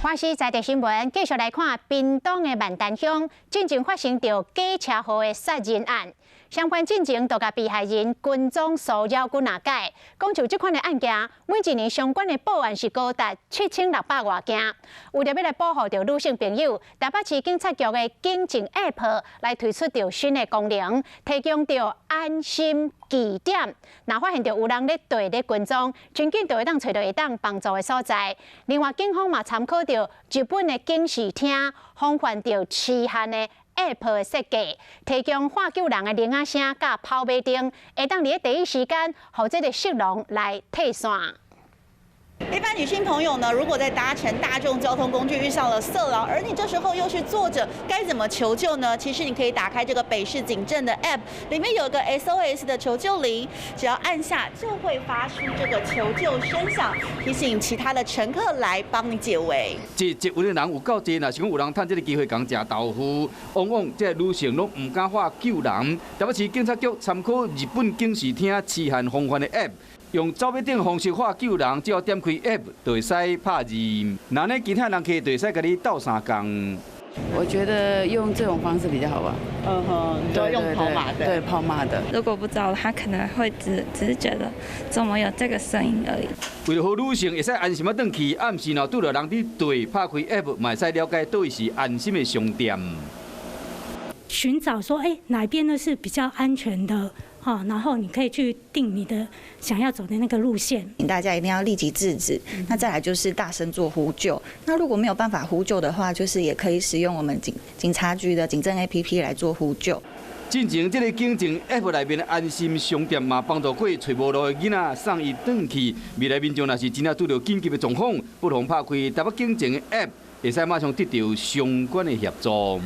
華視在地新聞繼續來看屏東的萬丹鄉，進前發生著假車禍的殺人案。相關進前就共被害人跟蹤騷擾幾若擺，講就這款的案件，每一年相關的報案是高達7600外件。為著欲來保護著女性朋友，台北市警察局的警政 App 來推出著新的功能，提供著安心據點。若發現著有人咧綴咧跟蹤，真緊就會當揣著會當幫助的所在。另外，警方嘛參考著日本的警視廳，防範著痴漢的 App 的設計，提供喊救人的鈴仔聲佮跑馬燈，會當佇咧第一時間，予這个色狼來退散。一般女性朋友呢，如果在搭乘大眾交通工具遇上了色狼，而你這時候又是坐着，該怎麼求救呢？其實你可以打開這個北市警政的 App，裡面有個 SOS 的求救鈴，只要按下就會發出這個求救聲響，提醒其他的乘客來幫你解圍。這捷運的人有夠濟，若是講有人趁這个機會共食豆腐，往往這个女性攏毋敢喊救人。台北市警察局參考日本警視廳痴漢防範的 App，用走馬燈方式喊救人，只要點開 App 就會使拍字。若呢其他人客就會使共你鬥相共。我覺得用這種方式比較好吧。嗯哼，對，用跑馬的。對，跑馬的。如果不知道，他可能會只是覺得怎麼有這個聲音而已。為著予女性會使安心仔轉去，暗時若拄著人佇綴拍開 App，嘛會使了解佗位是安心的商店。尋找說，哎，哪邊呢是比較安全的？好，然後你可以去定你的想要走的那個路線。大家一定要立即制止。那再來就是大聲做呼救。那如果沒有辦法呼救的話，就是也可以使用我們警察局的警政 APP 來做呼救。進前這个警政 App 內面的安心商店嘛，幫助過揣無路的囡仔送伊轉去。未來民眾若是真正拄著緊急的狀況，不妨拍開台北警政的 App，會使馬上得著相關的協助。